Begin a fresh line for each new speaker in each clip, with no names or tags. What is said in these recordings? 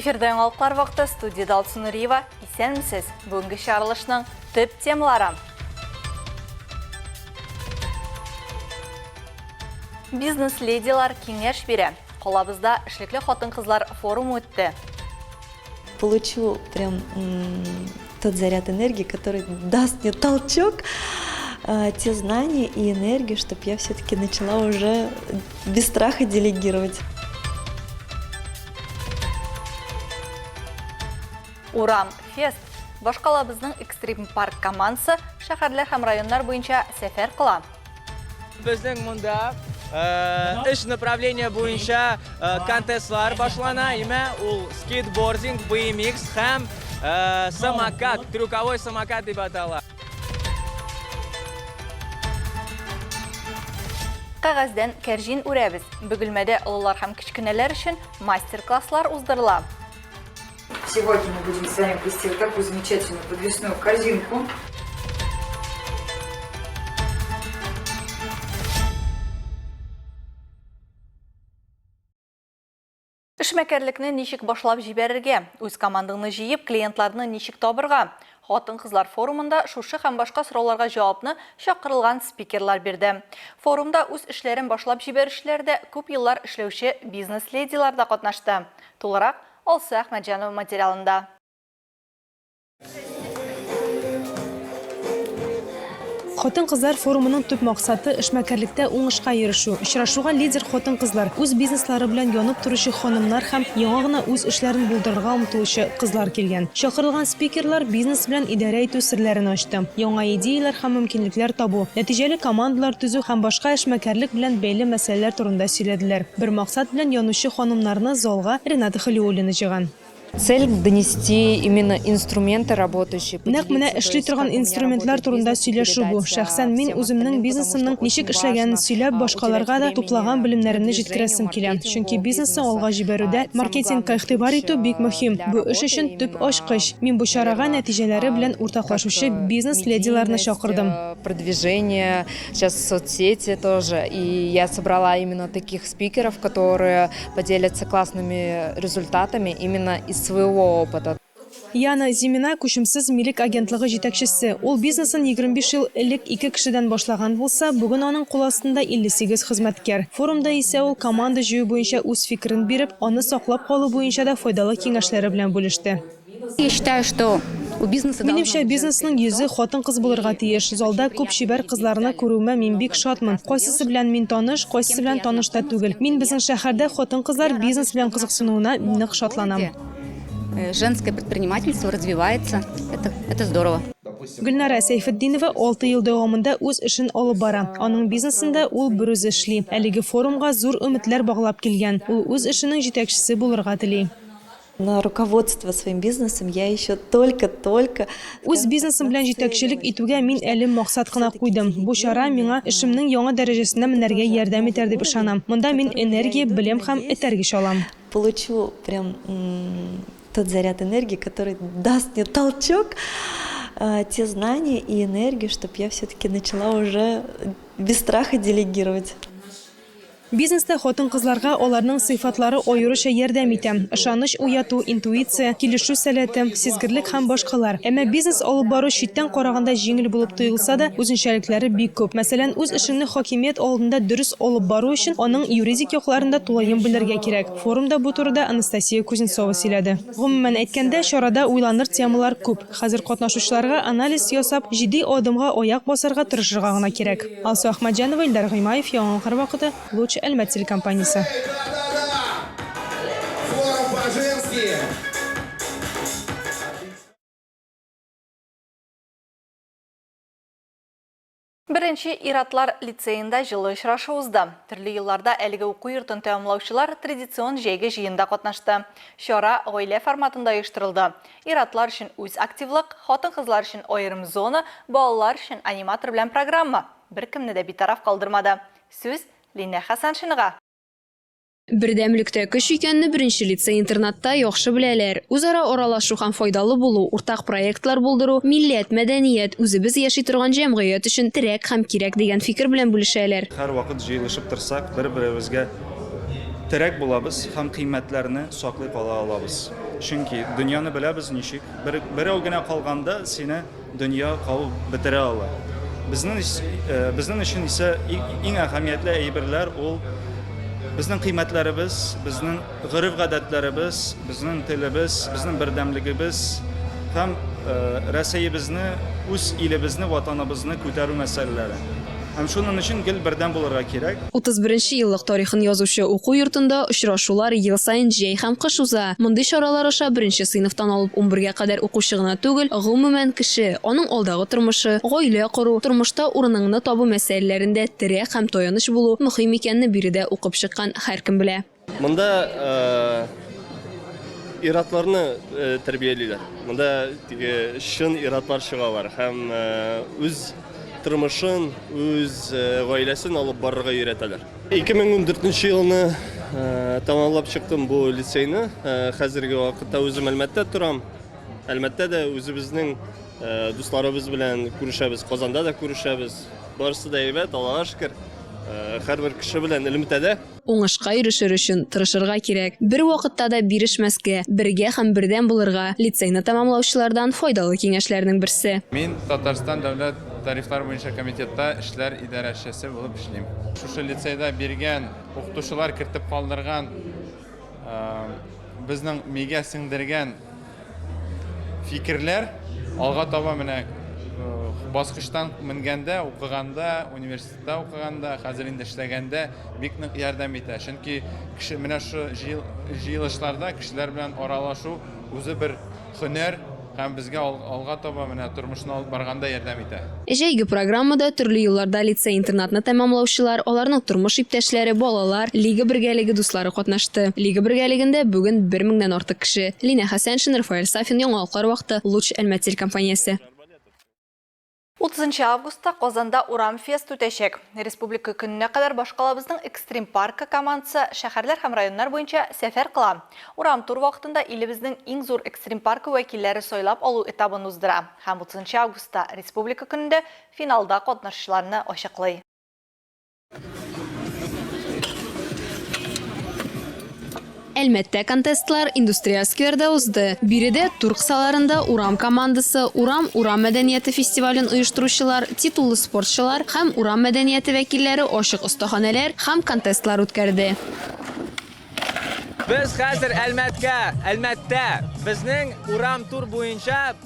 Эфирда яңалыклар вакыты студиядә Алсу Нуриева. Исәнмесез. Бүгенге чыгарылышның төп темалары. Бизнес-ледилар киңәш бирә. Калабызда эшлекле хатын-кызлар форумы үтте.
Получу прям тот заряд энергии, который даст мне толчок, те знания и энергию, чтобы я все-таки начала уже без страха делегировать.
Урам фест. Башкалабызның экстрим парк командасы шәһәрләр һәм районнар буенча сәфәр кыла.
Безнең монда өч направление буенча контестлар башлана. Имә ул скейтбординг, BMX һәм самокат, трюковой самокат дип атала.
Кәгазьдән кәрҗин үрәбез. Бөгелмәдә олылар һәм кечкенәләр өчен мастер-класслар уздырыла.
Сегодня мы будем с вами плести вот такую замечательную подвесную корзинку.
Эшмәкәрлекне ничек башлап җибәрергә? Үз командаңны җыеп, клиентларны ничек табырга? Хатын-кызлар форумында шушы һәм башка сорауларга җавапны чакырылган спикерлар бирде. Форумда үз эшләрен башлап җибәрүчеләр дә, күп еллар эшләүче бизнес-ледилар да катнашты. Тулырак Алсу Әхмәтҗанова материалында.
Хатын-кызлар форумының төп максаты, эшмәкәрлектә уңышка ирешү. Очрашуга лидер хатын-кызлар, үз бизнеслары белән янып торучы ханымнар һәм яңа гына үз эшләрен булдырырга омтылучы кызлар килгән. Чакырылган спикерлар бизнес белән идарә итү серләрен ачты, яңа идеяләр һәм мөмкинлекләр табу, нәтиҗәле командалар төзү һәм башка эшмәкәрлек белән бәйле мәсьәләләр турында сөйләделәр. Бер максат белән янучы ханымнарны залга Рената Хәлиуллина җыйган.
Цель, донести именно инструменты работающие,
Нәкъ менә
поделиться, то
эшли
есть
торган
как у меня
инструментлар
работает
турында
бизнес,
сөйләшү бу.
передать
Шәхсән мин
всем
үземнең
остальным, потому что
бизнесымның
очень
ничек эшләгәнен
важно
сөйләп,
уделять
башкаларга да
времени
туплаган белемнәремне
продвижению,
җиткерәсем килә. Чөнки
маркетингу
бизнесны
бизнеса.
алга җибәрүдә
Это самый
маркетингка
главный
игътибар
ключ
итү бик мөһим.
для
Бу эш
работы
өчен төп
именно,
ачкыч. Мин бу чарага
наверно,
нәтиҗәләре белән
как
уртаклашучы бизнес-ледиларны
медийность,
чакырдым.
продвижение, сейчас соцсети тоже. И я собрала именно таких спикеров, которые поделятся классными результатами именно из своего опыта.
Яна Зимина, күчемсез милек агентлыгы җитәкчесе. Ул бизнесын 25 ел элек ике кешедән башлаган булса, бүген аның кул астында 58 хезмәткәр. Форумда исә ул команда җыю буенча үз фикерен биреп, аны саклап калу буенча да файдалы киңәшләре белән бүлеште.
Я считаю, что у бизнеса
Минемчә, бизнесның йөзе хатын-кыз булырга тиеш. Залда күп чибәр кызларны күрүемә мин бик шатмын. Кайсысы белән мин таныш, кайсысы белән таныш та түгел. Мин безнең шәһәрдә хатын-кызлар бизнес белән кызыксынуына нык шатланам.
Женское предпринимательство развивается. Это, это здорово.
Гөлнара Сәйфетдинова 6 ел дәвамында үз эшен алып бара. Аның бизнесында ул берүзе эшли. Әлеге форумга зур өметләр баглап килгән. Ул үз эшенең җитәкчесе булырга тели.
На руководство своим бизнесом я еще только-только.
Үз бизнесым белән җитәкчелек итүгә мин әле максат кына куйдым. Бу чара миңа эшемнең яңа дәрәҗәсенә менәргә ярдәм итәр дип ышанам. Монда мин энергия, белем һәм этәргеч алам.
Получу прям тот заряд энергии, который даст мне толчок, те знания и энергию, чтобы я все-таки начала уже без страха делегировать.
Бизнеста хатын-кызларга аларның сыйфатлары аеруча ярдәм итә, ышаныч уяту, интуиция, килешү сәләте, сизгерлек һәм башкалар. Әмма бизнес алып бару читтән караганда җиңел булып тоелса да, үзенчәлекләре бик күп. Мәсәлән, үз эшеңне хакимият алдында дөрес алып бару өчен аның юридик якларын да тулаем белергә кирәк. Форумда бу турыда Анастасия Кузнецова сөйләде. Гомумән әйткәндә, чарада уйланыр темалар күп. Хәзер катнашучыларга анализ ясап, җитди адымга аяк басарга тырышырга гына кирәк. Алсу Әхмәтҗанова, Илдар Гыймаев, Яңа вакыты, Луч Әлмәт телекомпаниясе.
Беренче ир-атлар лицеенда җылы очрашу узды. Төрле елларда әлеге уку йортын тәмамлаучылар традицион җәйге җыенда катнашты. Чара гаилә форматында оештырылды. Ир-атлар өчен үз активлык, хатын-кызлар өчен аерым зона, балалар өчен аниматор белән программа беркемне дә битараф калдырмады. Сүз Линә Хәсәншинага.
Бердәмлектә көч икәнне беренче лицей-интернатта яхшы беләләр. Үзара аралашу һәм файдалы булу, уртак проектлар булдыру, милләт, мәдәният, үзебез яши торган җәмгыять өчен терәк һәм кирәк дигән фикер белән бүлешәләр.
Һәрвакыт җыелышып торсак, бер-беребезгә терәк булабыз һәм кыйммәтләрне саклый кала алабыз. Чөнки дөньяны беләбез ничек, бер, берәү генә калганда сине дөнья кабып бетерә ала. Безнең, безнең өчен исә иң әһәмиятле әйберләр ул безнең кыйммәтләребез, безнең гореф-гадәтләребез, безнең телебез, безнең бердәмлегебез һәм Рәсәебезне, үз илебезне, Ватаныбызны күтәрү мәсьәләләре. Һәм шуның өчен гел бердәм булырга кирәк.
31 нче еллык тарихын язучы уку йортында очрашулар ел саен җәй һәм кыш уза. Мондый чаралар аша беренче сыйныфтан алып унбергә кадәр укучы гына түгел, гомумән, кеше, аның алдагы тормышы, гаилә кору, тормышта урыныңны табу мәсьәләләрендә терәк һәм таяныч булу мөһим икәнне биредә укып чыккан һәркем белә.
Монда ир-атларны тәрбиялиләр. Монда теге чын ир-атлар чыгалар һәм үз тормышын, үз гаиләсен алып барырга өйрәтәләр. 2014 елны тәмамлап чыктым бу лицейны. Хәзерге вакытта үзем Әлмәттә торам. Әлмәттә дә үзебезнең дусларыбыз белән күрешәбез, Казанда да күрешәбез. Барысы да әйбәт, Аллага шөкер. Һәрбер кеше белән элемтәдә.
Уңышка ирешер өчен тырышырга кирәк, бервакытта да бирешмәскә, бергә һәм бердәм булырга, лицейны тәмамлаучылардан файдалы киңәшләрнең берсе.
Мин Татарстан дәүләт тарифлар буенча комитетта эшләр идарәчесе булып эшлим. Шушы лицейда биргән, укытучылар кертеп калдырган, безнең мигә сеңдергән фикерләр алга таба менә баскычтан менгәндә, укыганда, университетта укыганда, хәзер инде эшләгәндә бик нык ярдәм итә. Чөнки кеше менә шу җыелышларда кешеләр белән аралашу үзе бер һөнәр һәм безгә алга таба менә тормышны алып барганда ярдәм итә.
Җәйге программада төрле елларда лицей-интернатны тәмамлаучылар, аларның тормыш иптәшләре, балалар, Лига бергәлеге дуслары катнашты. Лига бергәлегендә бүген бер меңнән артык кеше. Линә Хәсәншина, Рафаэль Сафин, Яңалыклар вакыты, Луч Әлмәт телекомпаниясе.
30 августта Казанда Урам фест үтәчәк. Республика көненә кадәр башкалабызның Экстрим паркы командасы шәһәрләр һәм районнар буенча сәфәр кыла. Урам тур вакытында илебезнең иң зур экстрим паркы вәкилләре сайлап алу этабын уздыра һәм 30 августта Республика көнендә финалда катнашучыларны ачыклый.
Әлмәттә контестлар Индустрия скверда узды. Биредә тур кысаларында Урам командасы, Урам урам мәдәнияте фестивален оештыручылар, титуллы спортчылар һәм урам мәдәнияте вәкилләре ачык остаханәләр һәм контестлар үткәрде.
Без хәзер Әлмәткә, Әлмәттә. Безнең урам тур буенча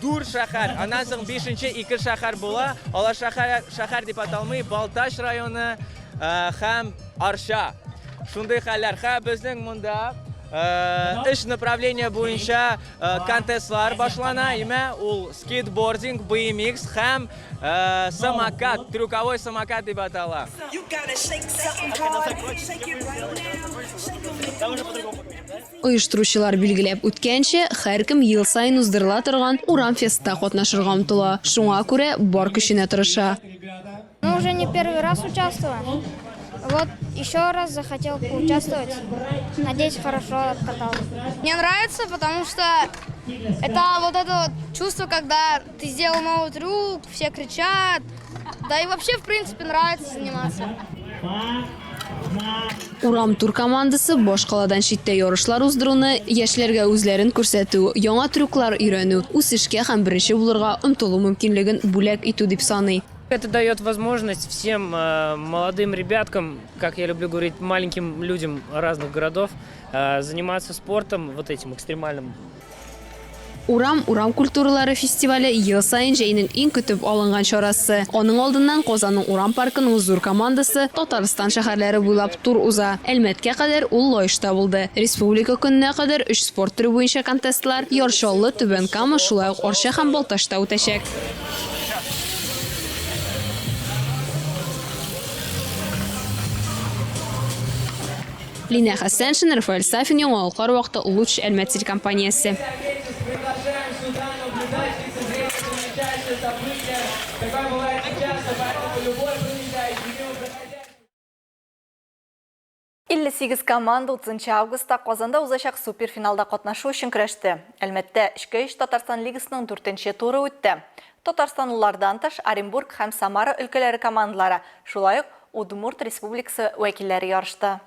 Дүрт шәһәр, аннан соң бишенче ике шәһәр була. Алар шәһәр, шәһәр дип аталмый, Балтач районы һәм Арча. Шундый хәлләр. Һәм безнең монда өч направление буенча контестлар башлана. Имә ул скейтбординг, BMX һәм самокат, трюковой самокат дип атала.
Оештыручылар билгеләп үткәнчә, һәркем ел саен уздырыла торган Урам фестта катнашырга омтыла, шуңа күрә бар көченә тырыша.
Мы уже не первый раз участвуем. Вот еще раз захотел поучаствовать. Надеюсь, хорошо откатал. Мне нравится, потому что это вот это вот чувство, когда ты сделал новый трюк, все кричат. Да и вообще, в принципе, нравится заниматься.
Урам тур командасы башкаладан читтә ярышлар уздыруны, яшьләргә үзләрен күрсәтү, яңа трюклар өйрәнү, үсешкә һәм беренче булырга омтылу мөмкинлеген бүләк итү дип саный.
Это дает возможность всем э, молодым ребяткам, как я люблю говорить, маленьким людям разных городов, э, заниматься спортом, вот этим экстремальным.
Урам, урам культуралары фестивале ел саен җәйнең иң көтеп алынган чарасы. Аның алдыннан Казанның урам паркының зур командасы Татарстан шәһәрләре буйлап тур уза. Әлмәткә кадәр ул Лаешта булды. Республика көненә кадәр өч спорт төре буенча контестлар Яр Чаллы, Түбән Кама, шулай ук Арча һәм Балтачта үтәчәк. Линә Хәсәншина, Рафаэль Сафин, Яңалыклар вакыты, Луч, Әлмәт телекомпаниясе.
Илле сигез команда утызынчы августта Казанда узачак суперфиналда катнашу өчен көрәште. Әлмәттә өчкә өч Татарстан лигасының дүртенче туры үтте. Татарстанлылардан тыш, Оренбург һәм Самара өлкәләре командалары, шулай ук Удмурт Республикасы вәкилләре ярышты.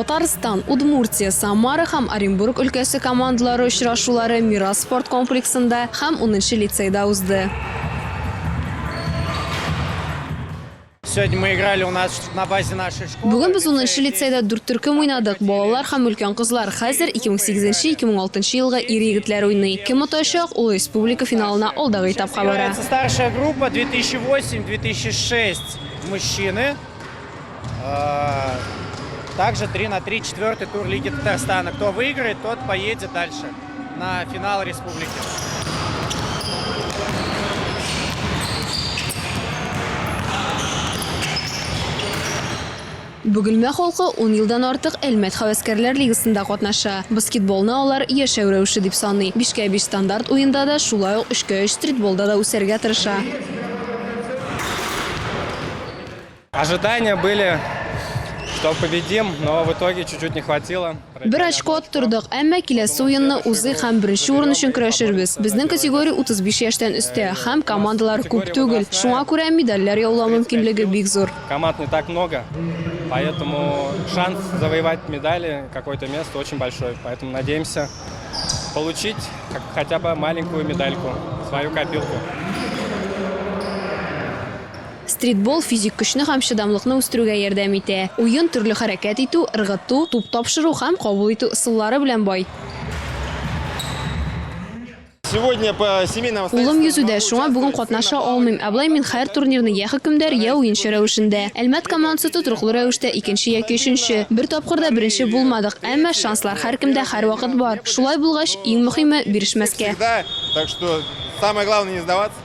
Татарстан, Удмуртия, Самара һәм Оренбург өлкәсе командалары очрашулары Мирас спорт комплексында һәм унынчы лицейда узды.
Сегодня мы играли у нас на базе нашей школы.
Бүген без унынчы лицейда дүрт төркем уйнадык, балалар һәм өлкән кызлар. Хәзер 2008-2006 елгы ир-егетләр уйный. Кем отачак, ул республика финалына алдагы этапка бара.
Играется старшая группа 2008-2006 мужчины. Также 3 на 3 четвертый тур Лиги Татарстана. Кто выиграет, тот поедет дальше на финал республики.
Бөгелмә халкы ун елдан артык Әлмәт һәвәскәрләр лигасында катнаша. Баскетболны алар яшәү рәвеше дип саный. Бишкә биш стандарт уенда да, шулай ук өчкә өч стритболда да үсәргә тырыша.
Ожидания были, что победим, но в итоге чуть-чуть не хватило.
Бер очко оттырдык, әмма киләсе уенны узыйк һәм беренче урын өчен көрәшербез. Безнең категория 35 яшьтән өстә һәм командалар күп түгел, шуңа күрә медальләр яулау мөмкинлеге бик зур.
Команд не так много, поэтому шанс завоевать медали, какое-то место очень большой. Поэтому надеемся получить хотя бы маленькую медальку, свою копилку.
Стритбол физик көчне һәм чыдамлыкны үстерүгә ярдәм итә. Уен төрле хәрәкәт итү, ыргыту, туп тапшыру һәм кабул итү ысуллары белән бай.
Сегодня по семейным
Улым йөзүдә, шуңа бүген катнаша алмыйм. Ә болай мин һәр турнирны я хөкемдар, я уенчы рәвешендә. Әлмәт командасы тотрыклы рәвештә икенче яки өченче. Бер тапкыр да беренче булмадык, әмма шанслар һәркемдә һәрвакыт бар. Шулай булгач, иң мөһиме, бирешмәскә.
Всегда, так что самое главное не сдаваться.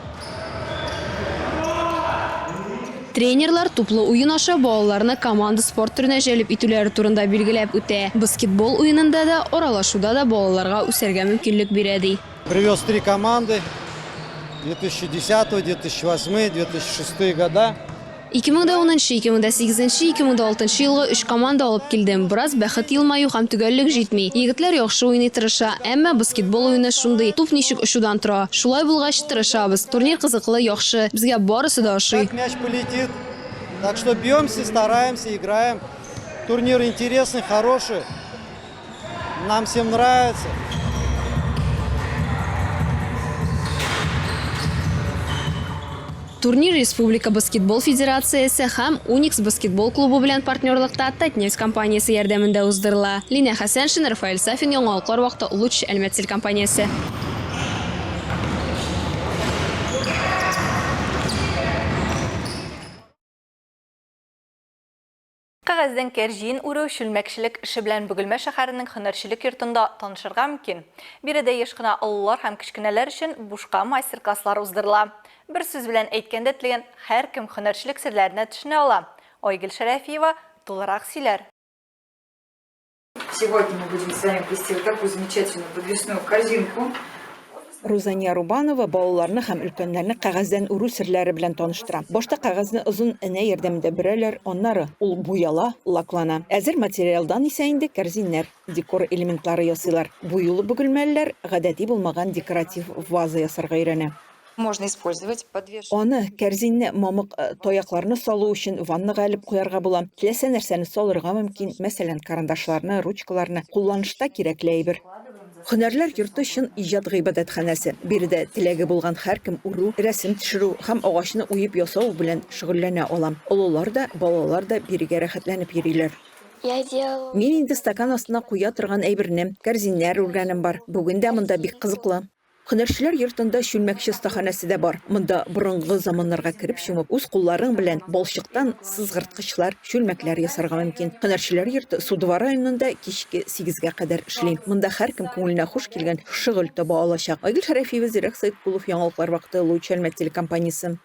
Тренерлар туплы уен аша балаларны команда спорт төренә җәлеп итүләре турында билгеләп үтә. Баскетбол уенында да, аралашуда да балаларга үсәргә мөмкинлек бирә, ди.
Привез три команды 2010, 2008, 2006 года.
2010 нчы, 2008 нче, 2006 нчы елгы өч команда алып килдем. Бераз бәхет елмаю һәм төгәллек җитми. Егетләр яхшы уйный, тырыша. Әмма баскетбол уены шундый, туп ничек очудан тора. Шулай булгач, тырышабыз. Турнир кызыклы, яхшы. Безгә барысы да ошый.
Как мяч полетит. Так что бьемся, стараемся, играем. Турнир интересный, хороший. Нам всем нравится.
Турнир Республика баскетбол федерациясе һәм Уникс баскетбол клубы белән партнерлыкта Татнефть компаниясе ярдәмендә уздырыла. Линә Хәсәншина, Рафаэль Сафин, Яңалыклар вакыты, Луч, Әлмәт телекомпаниясе.
Кәгазьдән кәрҗин үрү, чүлмәкчелек эше белән Бөгелмә шәһәренең һөнәрчелек йортында танышырга мөмкин. Биредә еш кына олылар һәм кечкенәләр өчен бушка мастер-класслар уздырыла. Бер сүз белән әйткәндә, теләгән һәркем һөнәрчелек серләренә төшенә ала. Айгөл Шәрәфиева тулырак сөйләр.
Сегодня мы будем с вами плести вот такую замечательную подвесную корзинку.
Рузания Рубанова балаларны һәм өлкәннәрне кәгазьдән үрү серләре белән таныштыра. Башта кәгазьне озын энә ярдәмендә бөрәләр, аннары ул буяла, лаклана. Әзер материалдан исә инде кәрзиннәр, декор элементлары ясыйлар. Бу юлы бөгелмәлеләр гадәти булмаган декоратив ваза ясарга өйрәнә.
Можно использовать подвеш.
Аны, кәрзинне мамык таякларны салу өчен ваннага элеп куярга була. Теләсә нәрсәне салырга мөмкин, мәсәлән, карандашларны, ручкаларны. Кулланышта кирәкле әйбер. Һөнәрләр йорты чын иҗат гыйбадәтханәсе. Биредә теләге булган һәркем үрү, рәсем төшерү һәм агачны уеп ясау белән шөгыльләнә ала. Олылар да, балалар да бирегә рәхәтләнеп йөриләр. Мин инде стакан астына куя торган әйберне, кәрзиннәр үргәнем бар. Бүген дә монда бик кызыклы. Һөнәрчеләр йортында чүлмәкче остаханәсе дә бар. Монда борынгы заманнарга кереп чумып, үз кулларың белән балчыктан сызгырткычлар, чүлмәкләр ясарга мөмкин. Һөнәрчеләр йорты Судова районында кичке сигезгә кадәр эшли. Монда һәркем күңеленә хуш килгән шөгыль таба алачак. Айгөл Шәрәфиева, Зирәк Сәеткулов, Яңалыклар вакыты, Луч Әлмәт телекомпаниясе.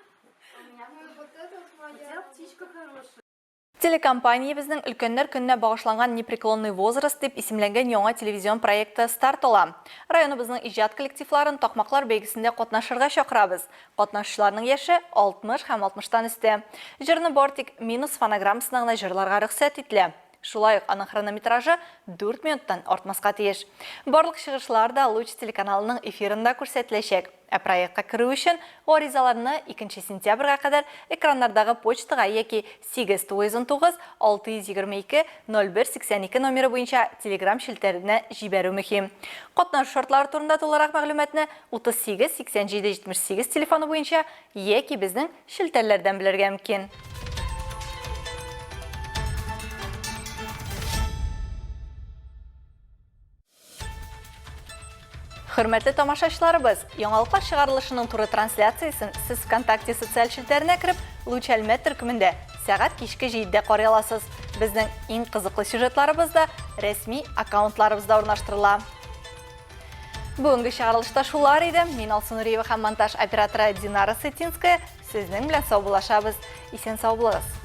Телекомпаниябезнең Өлкәннәр көненә багышланган Непреклонный возраст дип исемләнгән яңа телевизион проекты старт ала. Районыбызның иҗат коллективларын такмаклар бәйгесендә катнашырга чакырабыз. Катнашучыларның яше 60 һәм 60 тан өстә. Җырны бары тик минус фонограммасына гына җырларга рөхсәт ителә. Шулай ук аның хронометражы 4 минуттан артмаска тиеш. Барлык чыгышлар да Луч телеканалының эфирында күрсәтеләчәк. Ә проектка керү өчен гаризаларны 2 сентябрьгә кадәр экраннардагы почтага яки 8 919 622 01 82 номеры буенча Telegram челтәренә җибәрү мөһим. Катнашу шартлары турында тулырак мәгълүматны 38 87 78 телефоны буенча яки безнең челтәрләрдән белергә мөмкин. Хөрмәтле тамашачыларыбыз, яңалыклар чыгарылышының туры трансляциясен сез ВКонтакте социаль челтәренә кереп, Луч Әлмәт төркемендә сәгать кичке 7-дә карый аласыз. Безнең иң кызыклы сюжетларыбыз да рәсми аккаунтларыбызда урнаштырыла. Бүгенге чыгарылышта шулар иде. Мин Алсу Нуриева һәм монтаж операторы Динара Сытинская сезнең белән саубуллашабыз. Исән сау булыгыз.